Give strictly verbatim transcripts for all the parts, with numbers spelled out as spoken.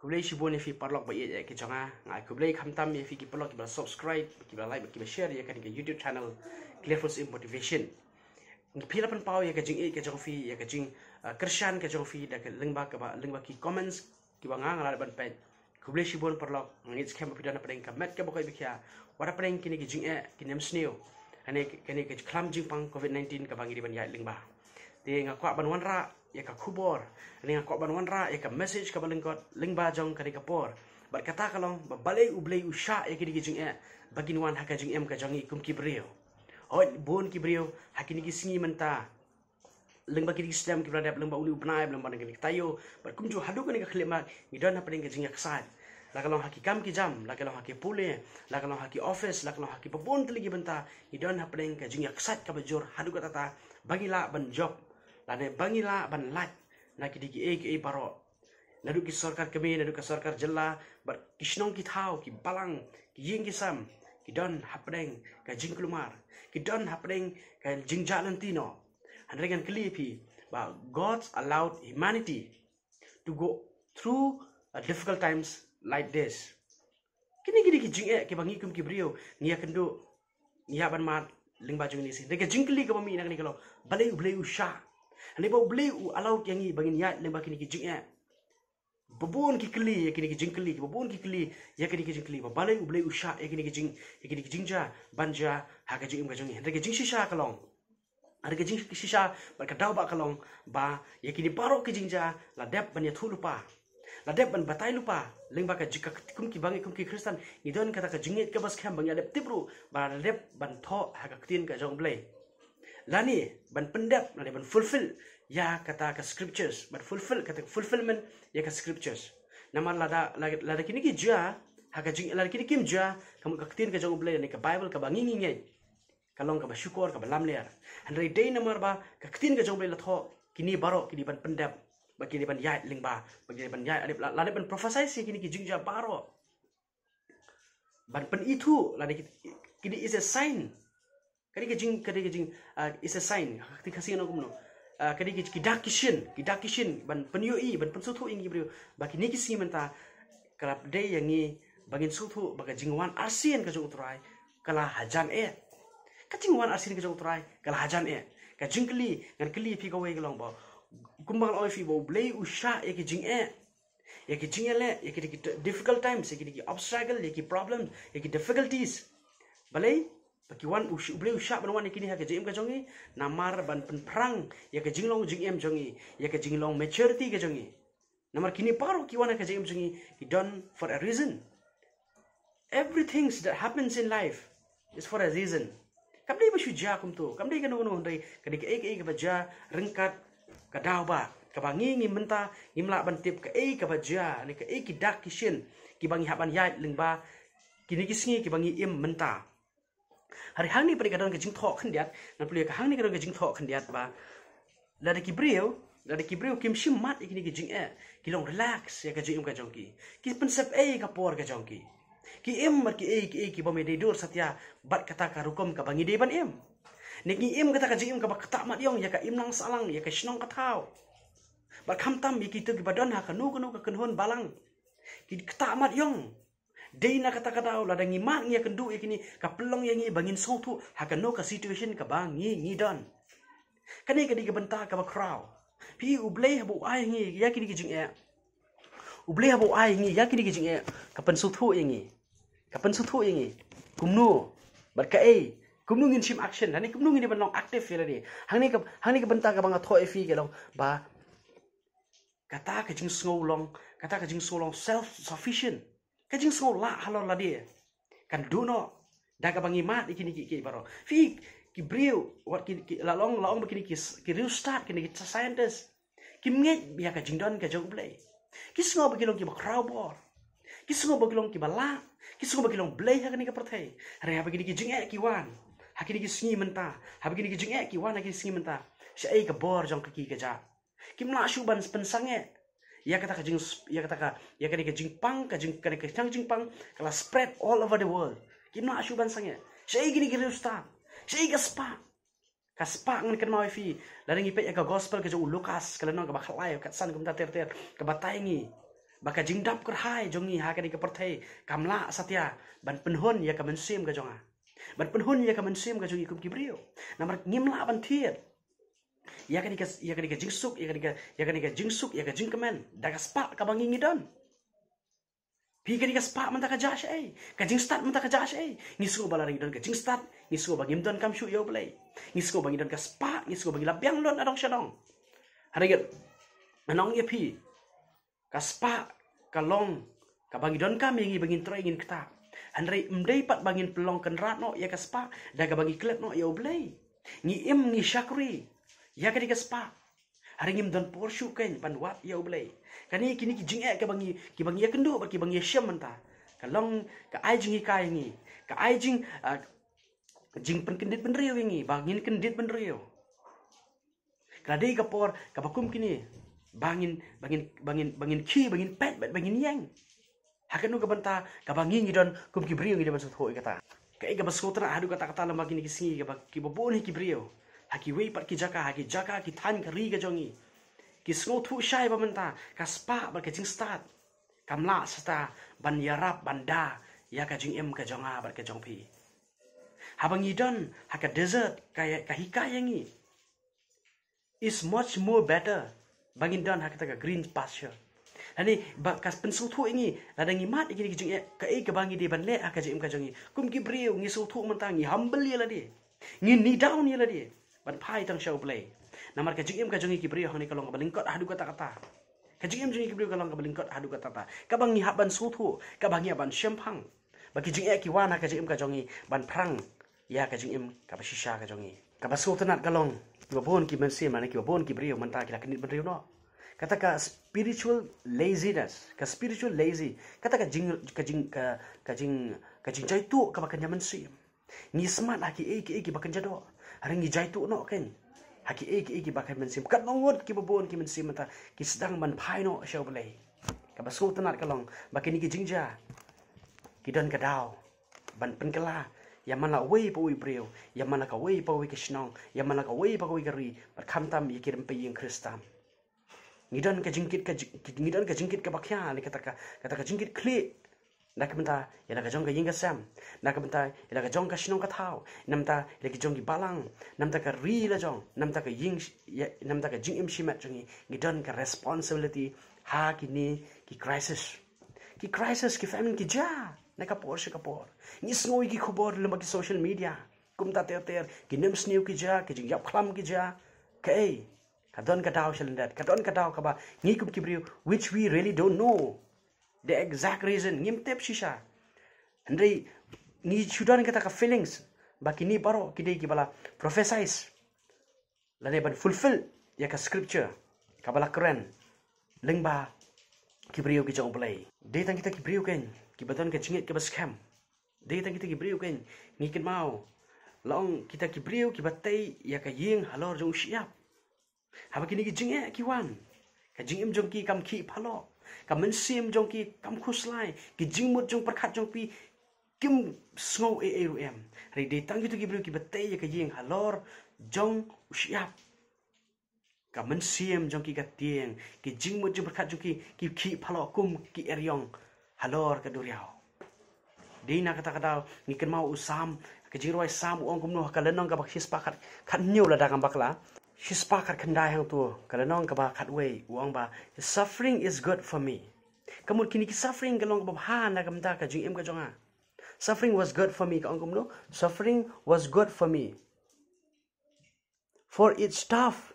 Khublei shibun ïa phi paralok ba ïeit ki jong nga. Nga ai khublei khamtam ïa phi ki paralok kiba la subscribe, kiba la like, kiba share ïa kane ka YouTube channel Clearful Motivation. Phi la pynpaw ïa ka jingïeit ka jong phi, ïa ka jing, uh, kyrshan ka jong phi da ka lyngba kaba, lyngba ki comments kiba nga nga la ban peit. Khublei shibun paralok, nga ngeit skhem ba phi don hapdeng ka met kaba koit ba khia. Wat hapdeng kine ki jingeh, kine ki mynsiem, kane, kane ka khlam jingpang covid nineteen kaba ngi dei ban ïaid lyngba. Te nga kwah ban wanrah ïa ka khubor, ne nga kwah ban wanrah ïa ka message kaba lyngkot lyngba jong kane ka por. Bad kata ka long ba balei U Blei u shah ïa kine ki jingeh ba kin wan ha ka jingim ka jong ngi kum ki briew. Hooid, bun ki briew ha kine ki sngi mynta, lyngba kine ki snem kiba la dep, lyngba une u bnai, lyngba kine ki taïew, bad kumjuh haduh kane ka khyllipmat ngi don hapdeng ka jingïaksaid. La ka long ha ki kam ki jam, la ka long ha ki pule, la ka long ha ki office, la ka long ha ki babun tylli ki bynta, ngi don hapdeng ka jingïaksaid kaba jur haduh katta katta ba ngi lah ban jop, lane ba ngi lah ban lait na kine kiei kiei baroh. Naduh ki sorkar kmie, naduh ka sorkar jylla, bad ki shnong ki thaw, ki balang, ki ïing ki sem, ki don hapdeng ka jingkulmar, ki don hapdeng ka jingjah lynti noh. Hynrei ngan kylli ïa phi ba God's allowed humanity to go through a difficult times like this. Kine, kine ki jingeh kiba ngi kum ki briew ngi ïakynduh, ngi ïa ban mad lyngba jong kine ki sngi. Te ka jingkylli kaba mih na kane ka long, balei U Blei u shah? Lane ba U Blei u allow ïa ngi ba ngin ïaid lyngba kine ki jingeh. Babun ki kylli ïa kine ki jingkylli, babun ki kylli ïa kine ki jingkylli, ba balei U Blei u shah ïa kine ki jing, ïa kine ki jingjia ban jia ha ka jingim ka jong ngi. Hynrei ka jingshisha ka long, hynrei ka jingshisha bad ka daw ba ka long ba ïa kine baroh ki jingjia la dep ban ïathuh lypa, la dep ban batai lypa. Lyngba ka jing, ka, kum ki bang, kum ki Khristan, ngi don kata ka jingngeit kaba skhem ba ngi la dep tip ruh ba la dep ban thoh ha ka ktien ka jong U Blei, lane ban pyndep, lane ban fulfill ïa kata ka scriptures, ban fulfill kata ka fulfillment ïa ka scriptures. Namar lada, lada, lada kine ki jia ha ka jing, lada kine kim jia ka mut ka ktien ka jong U Blei, lane ka Bible kaba ngi ngi ngeit, ka long kaba shukor, kaba lamler. Hynrei dei namar ba ka ktien ka jong U Blei la thoh, kine baroh ki dei ban pyndep, ba ki dei ban ïaid lyngba, ba ki dei ban ïaid, la, la dei ban prophesy ïa kine ki jingjia baroh, ban pynithuh, lane ki, kine is a sign. Ka dei ka jing, ka dei ka jing, ah, is a sign. Ka dei ka sign kumno? Ah, ka dei ki, ki dak ki shin, ki dak ki shin ban pynïohi, ban pynsngewthuh ïa ngi ki briew ba kine ki sngi mynta ka la dei ïa ngi ba ngin sngewthuh ba ka jingwan arsien ka jong U Trai ka la hajan eh. Ka jingwan arsien ka jong U Trai ka la hajan eh. Ka jingkylli, ngan kylli ïa phi kawei ka long ba, kumba nga la ong ïa phi ba U Blei u shah ïa ki jingeh, ïa ki jingeh, ïa ki, ki difficult times, ïa ki, ki obstacle, ïa ki problem, ïa ki difficulties. Balei? Ba ki wan, U Blei u shah ban wan ïa kine ha ka jingim ka jong ngi, namar ban pynphrang ïa ka jinglong jingim jong ngi, ïa ka jinglong maturity ka jong ngi. Namar kine baroh ki wan ha ka jingim jong ngi, ki don for a reason. Everything that happens in life is for a reason. Kam dei ba shu jia kumto, kam dei kano kano, hynrei ka dei kaei kaei kaba jia ryngkat ka daw ba, kaba ngi ngi mynta ngim lah ban tip kaei kaba jia, ne kaei ki dak ki shin kiba ngi hap ban ïaid lyngba kine ki sngi kiba ngi im mynta. Hynrei hangne pat ka don ka jingthoh khyndiat, ngan pule ka hangne ka don ka jingthoh khyndiat ba lada ki briew, lada ki briew kim shim mad ïa kine ki jingeh, ki long relax ïa ka jingim ka jong ki, ki pynsep ei ka por ka jong ki, ki im bad kiei kiei kiba me dei dur satia bad kata ka rukom kaba ngi dei ban im. Ne ngi im kata ka jingim kaba ktah mat ïong ïa ka imlang sahlang, ïa ka shnong ka thaw, bad khamtam ïa kito kiba don ha kano kano ka kynhun balang. Ki ktah mat ïong. Dei na kata ka daw lada ngi mad ngi ïakynduh ïa kine, ka pynlong ïa ngi ba ngin sngewthuh ha kano ka situation kaba ngi ngi don. Kane ka dei ka bynta kaba khraw. Phi, U Blei haba u ai ngi ïa kine ki jingeh, U Blei haba u ai ngi ïa kine ki jingeh, ka pynsngewthuh ïa ngi, ka pynsngewthuh ïa ngi kumno, bad kaei, kumno ngin shim action, hangne kumno ngin dei ban long active ïa lade. Hangne ka, hangne ka bynta kaba nga thoh ïa phi ka long ba kata ka jingsngew long, kata ka jingsngew long self sufficient, ka jingsngew lah halor lade, kan duh noh da kaba ngi mad ïa kine kiei kiei baroh. Phi, ki briew, wat ki, ki, la long, la ong ba kine ki, ki riewstad, kine ki scientist, kim ngeit ïa ka jingdon ka jong U Blei. Ki sngew ba ki long kiba khraw bor, ki sngew ba ki long kiba lah, ki sngew ba ki long blei ha kane ka pyrthei. Hynrei haba kine ki jingeh ki wan ha kine ki sngi mynta, haba kine ki jingeh ki wan ha kine ki sngi mynta, shaei ka bor jong ka ki ka jah? Kim lah shuh ban pynsangeh. Ïa kata ka jing, ïa kata ka, ïa kane ka jingpang, ka jing, kane ka jingpang ka la spread all over the world. Kim lah shuh ban sangeh. Shaei kine ki riewstad? Shaei ka spah? Ka spah, ngan kynmaw ïa phi, lada ngi peit ïa ka gospel ka jong u Lukas, ka lynnong kaba khatlai, khatsan, kumta ter ter, ka batai ïa ngi ba ka jingdap kyrhai jong ngi ha kane ka pyrthei kam lah satia ban pynhun ïa ka mynsiem ka jong nga, ban pynhun ïa ka mynsiem ka jong ngi kum ki briew. Namar ngim lah ban thied ïa kane ka, ïa kane ka jingsuk, ïa kane ka, ïa kane ka jingsuk, ïa ka jingkmen da ka spah kaba ngi ngi don. Phi, kane ka spah mynta ka jia shaei? Ka jingstad mynta ka jia shaei? Ngi sngew ba lada ngi don ka jingstad, ngi sngew ba ngim don kam shuh ïa U Blei. Ngi sngew ba ngi don ka spah, ngi sngew ba ngi la biang lut nadong shadong. Hynrei ngan ong ïa phi, ka spah ka long kaba ngi donkam ïa ngi ba ngin trei ngin ktah. Hynrei ym dei pat ba ngin pynlong kynrad noh ïa ka spah da kaba ngi klet noh ïa U Blei. Ngi im ngi shakri ïa kane ka spah. Hynrei ngim don por shuh keiñ ban wad ïa U Blei. Kane, kine ki jingeh kiba ngi, kiba ngi ïakynduh bad kiba ngi ïashem mynta, ka long ka ai jinghikai ïa ngi, ka ai jing, ah, jingpynkyndit bynriew ïa ngi ba ngin kyndit bynriew. Ka la dei ka por kaba kum kine ba ngin, ba ngin, ba ngin, ba ngin khie, ba ngin peit bad ba ngin ïeng. Ha kano ka bynta kaba ngi ngi don kum ki briew ngi dei ban sngewthuh ïa kata? Kaei kaba sngewtynnat haduh katta katta lem bad kine ki sngi, kaba kiba bun hi ki briew ha kiwei pat ki jaka, ha ki jaka ki thaiñ ka ri ka jong ngi, ki sngewthuh shai ba mynta ka spah bad ka jingstad kam lah shisha ban ïarap ban da ïa ka jingim ka jong nga bad ka jong phi. Haba ngi don ha ka desert, ka, ka hikai ïa ngi is much more better ba ngin don ha kata ka green pasture. Lane ba ka pynsngewthuh ïa ngi, lada ngi mad ïa kine ki jingeh, kaei kaba ngi dei ban leh ha ka jingim ka jong ngi? Kum ki briew ngi sngewthuh mynta, ngi humble ïa lade, ngi kneel down ïa lade ban phai tang sha U Blei. Namar ka jingim ka jong ngi ki briew hangne ka long kaba lyngkot haduh katta katta. Ka jingim jong ngi ki briew ka long kaba lyngkot haduh katta katta, kaba ngi hap ban sngewthuh, kaba ngi hap ban shemphang. Ba ki jingeh ki wan ha ka jingim ka jong ngi ban phrang ïa ka jingim kaba shisha ka jong ngi. Kaba sngewtynnat ka long, kiba bun ki mynsiem lane kiba bun ki briew mynta ki la kyndit bynriew noh. Kata ka spiritual laziness, ka spiritual lazy, kata ka jing, ka jing, ka, ka jing, ka jingjaituh kaba kynja mynsiem. Ngi smat ha kiei kiei kiba kynja doh, hynrei ngi jaituh noh keiñ ha kiei kiei kiba kynja mynsiem. Katno ngut kiba bun ki mynsiem mynta ki sdang ban phai noh sha U Blei. Kaba sngewtynnat ka long ba kine ki jingjia ki don ka daw ban pynkylla ïa man la uwei pa uwei u briew, ïa man la kawei pa kawei ka shnong, ïa man la kawei pa kawei ka ri, bad khamtam ïa ki rympei ïing Khristan. Ngi don ka jingkit, ka jing-, ngi don ka jingkit kaba khia, ne kata ka, kata ka jingkit khlieh. Na ka bynta ïa la ka jong ka ïing ka sem, na ka bynta ïa la ka jong ka shnong ka thaw, na ka bynta ïa la ki jong ki balang, na ka bynta ka ri la jong, na ka bynta ka ïing sh-, ïa, na ka bynta ka jingim shimet jong ngi, ngi don ka responsibility ha kine ki crisis. Ki crisis, ki famine ki jia na ka por sha ka por. Ngi sngew ïa ki khubor lyngba ki social media. Kumta ter ter, ki nemsniew ki jia, ki jingïap khlam ki jia. Kaei? Ka don ka daw sha lyndet, ka don ka daw kaba ngi kum ki briew, which we really don't know the exact reason, ngim tip shisha. Hynrei ngi shu don kata ka feelings ba kine baroh ki dei kiba la prophesize lane ban fulfill ïa ka scripture kaba la kren lyngba ki briew ki jong U Blei. Dei tang kita ki briew keiñ kiba don ka jingngeit kaba skhem. Dei tang kita ki briew keiñ, ngi kynmaw, la ong, kita ki briew kiba tei ïa ka ïing halor jong u shyiap. Haba kine ki jingeh ki wan, ka jingim jong ki kam khih phalloh, ka mynsiem jong ki kam khuslai, ki jingmut jong pyrkhat jong ki kim sngew ei ei ruh em. Hynrei dei tang kito ki briew kiba tei ïa ka ïing halor jong u shyiap, ka mynsiem jong ki ka tieng, ki jingmut jingpyrkhat jong ki ki khih phalloh kum ki eriong halor ka duriaw. Dei na kata ka daw ngi kynmaw u Salm, ka jingrwai Salm u ong kumno ha ka lynnong kaba shispah khat, khathynñiew lada ngam bakla, shispah khatkhyndai hangto, ka lynnong kaba khatwei, u ong ba, "Suffering is good for me." Ka mut kine ki suffering ka long kaba bha na ka bynta ka jingim ka jong nga. "Suffering was good for me," ka ong kumno? "Suffering was good for me, for it stuff,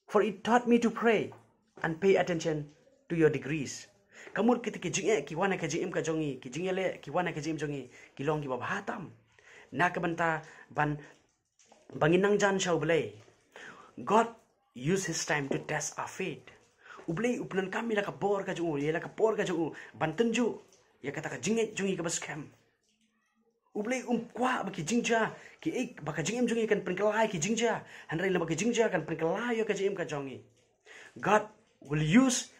for it taught me to pray and pay attention to your decrees." Ka mut kita ki jingeh ki wan ha ka jingim ka jong ngi, ki jingeh ki wan ha ka jingim jong ngi, ki long kiba bha tam na ka bynta ban, ba ngin nang jan sha U Blei. God use his time to test our faith. U Blei u pyndonkam ïa la ka bor ka jong u, ïa la ka por ka jong u ban tynjuh ïa kata ka jingngeit jong ngi kaba skhem. U Blei um kwah ba ki jingjia, ki ei, ba ka jingim jong ngi kan pynkylla ïa ki jingjia, hynrei lada ka jingjia kan pynkylla ïa ka jingim ka jong ngi, God will use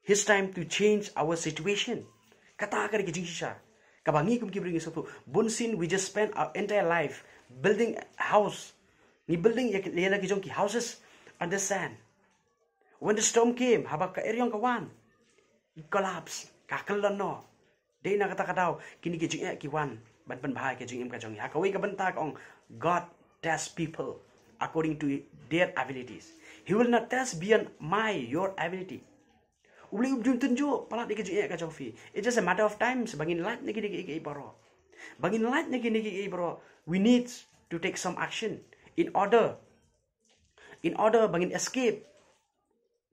his time to change our situation. Kata ka dei ka jingshisha kaba ngi kum ki briew ngi sngewthuh. Bunsien we just spend our entire life building a house. Ngi building ïa ki, ïa la ki jong ki houses on the sand. When the storm came, haba ka eriong ka wan, Collapse, ka kyllon noh. Dei na kata ka daw kine ki jingeh ki wan ban pynbha ïa ka jingim ka jong ngi. Ha kawei ka bynta ka ong, God test people according to their abilities. He will not test beyond my, your ability. U Blei um ju tynjuh palat ïa ka jingeh ka jong phi. It's just a matter of times ba ngin lait na kine kiei kiei baroh. Ba ngin lait na kine kiei kiei baroh, we need to take some action in order, in order ba ngin escape.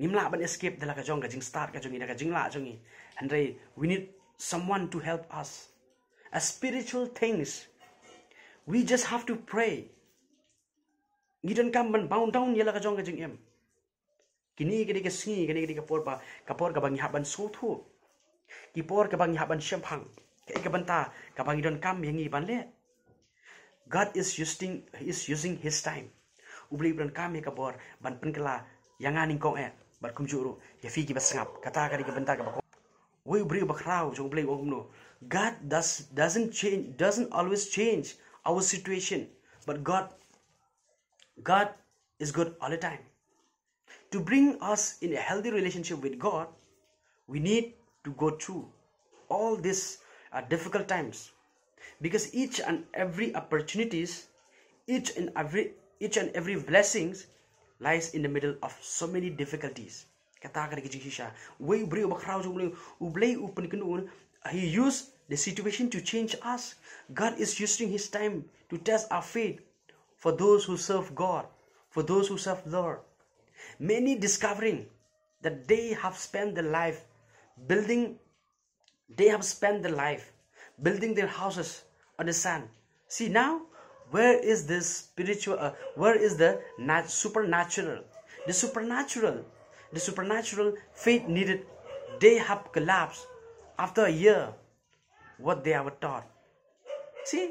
Ngim lah ban escape da la ka jong ka jingstad ka jong ngi, da ka jinglah jong ngi. Hynrei we need someone to help us. A spiritual things, we just have to pray. Ngi donkam ban bow down ïa la ka jong ka jingim. Kine ki dei ka sngi, kine ki dei ka por ba, ka por kaba ngi hap ban sngewthuh. Ki por kaba ngi hap ban shemphang. Kaei ka bynta kaba ngi donkam ïa ngi ban leh. God is using, is using his time. U Blei u donkam ïa ka bor ban pynkylla ïa nga nyngkong eh bad kumjuh ruh ïa phi kiba sngap. Kata ka dei ka bynta kaba kong. Wei u briew bakhraw jong U Blei u ong kumno? God does, doesn't change, doesn't always change our situation, but God, God is good all the time. To bring us in a healthy relationship with God, we need to go through all these uh, difficult times, because each and every opportunities, each and every, each and every blessings lies in the middle of so many difficulties. Kata ka dei ka jingshisha. Wei u briew bakhraw jong U Blei, U Blei u pynkynduh, he used the situation to change us. God is using his time to test our faith for those who serve God, for those who serve Lord. Many discovering that they have spent their life building, they have spent their life building their houses on the sand. See now, where is this spiritual, uh, where is the nat-, supernatural? The supernatural, the supernatural faith needed, they have collapsed after a year what they were taught. See,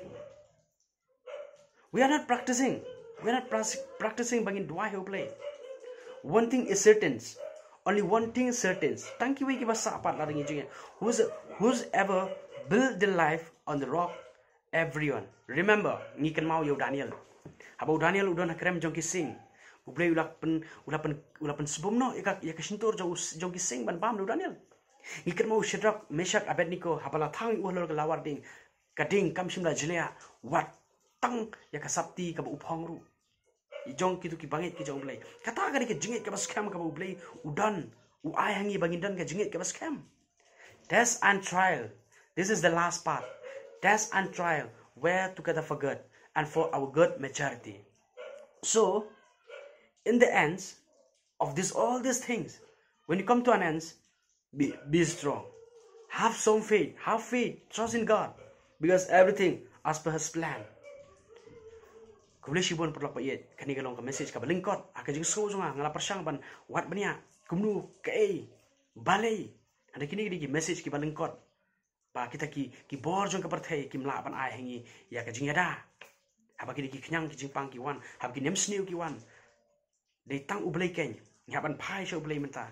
we are not practicing. We are not pras-, practicing ba ngin duwai ha U Blei. One thing is certain. Only one thing is certain. Tang kiwei kiba sah pat la dang jingeh. Who's, whosoever build their life on the rock, everyone. Remember, ngi kynmaw ïa u Daniel. Haba u Daniel u don ha krem jong ki sing, U Blei u la pyn, u la pyn, u la pynsbun noh ïa ka, ïa ka shyntur jong u, jong ki sing ban bam da u Daniel. Ngi kynmaw u Shadrach, Meshach, Abednego, haba la thang ïa u halor ka lawar ding, ka ding kam shym la jliah, wat tang ïa ka sapti kaba u phong ruh. Jong kito ki bangeit ki jong U Blei. Kata ka dei ka jingngeit kaba skhem kaba U Blei u don, u ai ha ngi ba ngin don ka jingngeit kaba skhem. Test and trial. This is the last part. Test and trial were together for good and for our good maturity. So, in the ends of this, all these things, when you come to an end, be, be strong. Have some faith. Have faith. Trust in God. Because everything as per his plan. Khublei shibun paralok ba ïeit, kane ka long ka message kaba lyngkot ha ka jingsngew jong nga, nga la pyrshang ban wad bniah kumno, kaei, balei. Hynrei kine ki dei ki message kiba lyngkot ba kita ki, ki bor jong ka pyrthei kim lah ban ai ha ngi ïa ka jingïada. Haba ki dei ki khñiang ki jingpang ki wan, haba ki nemsniew ki wan, dei tang U Blei keiñ. Ngi hap ban phai sha U Blei mynta.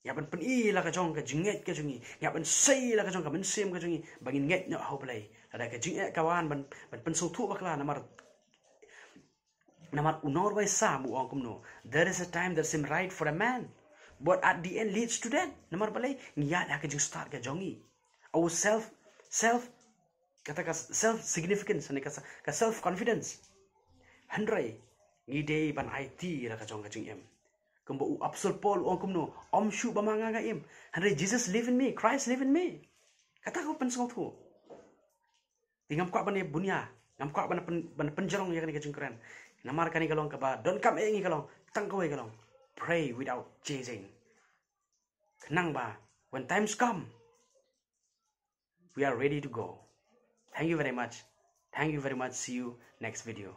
Ngi hap ban pyni la ka jong ka jingngeit ka jong ngi. Ngi hap ban sei la ka jong ka mynsiem ka jong ngi ba ngin ngeit noh ha U Blei. Lada ka jingeh ka wan ban, ban pynsngewthuh bakla, namar, namar u Norway Sam u ong kumno? There is a time that seems right for a man, but at the end leads to death. Namar balei? Ngi ïaid ha ka jingstad ka jong ngi. Our self, self, kata ka self significance ne ka, ka self confidence. Hynrei ngi dei ban aiti la ka jong ka jingim. Kumba u Apostol Paul u ong kumno? Ym shuh ba ma nga nga im, hynrei Jesus live in me, Christ live in me. Kata ka pynsngewthuh. Te ngam kwah ban ïa bunia, ngam kwah ban pyn, ban pynjrong ïa kane ka jingkren. Namar kane ka long kaba donkam eh ngi ka long, tang kawei ka long, pray without ceasing. Khnang ba when times come, we are ready to go. Thank you very much. Thank you very much. See you next video.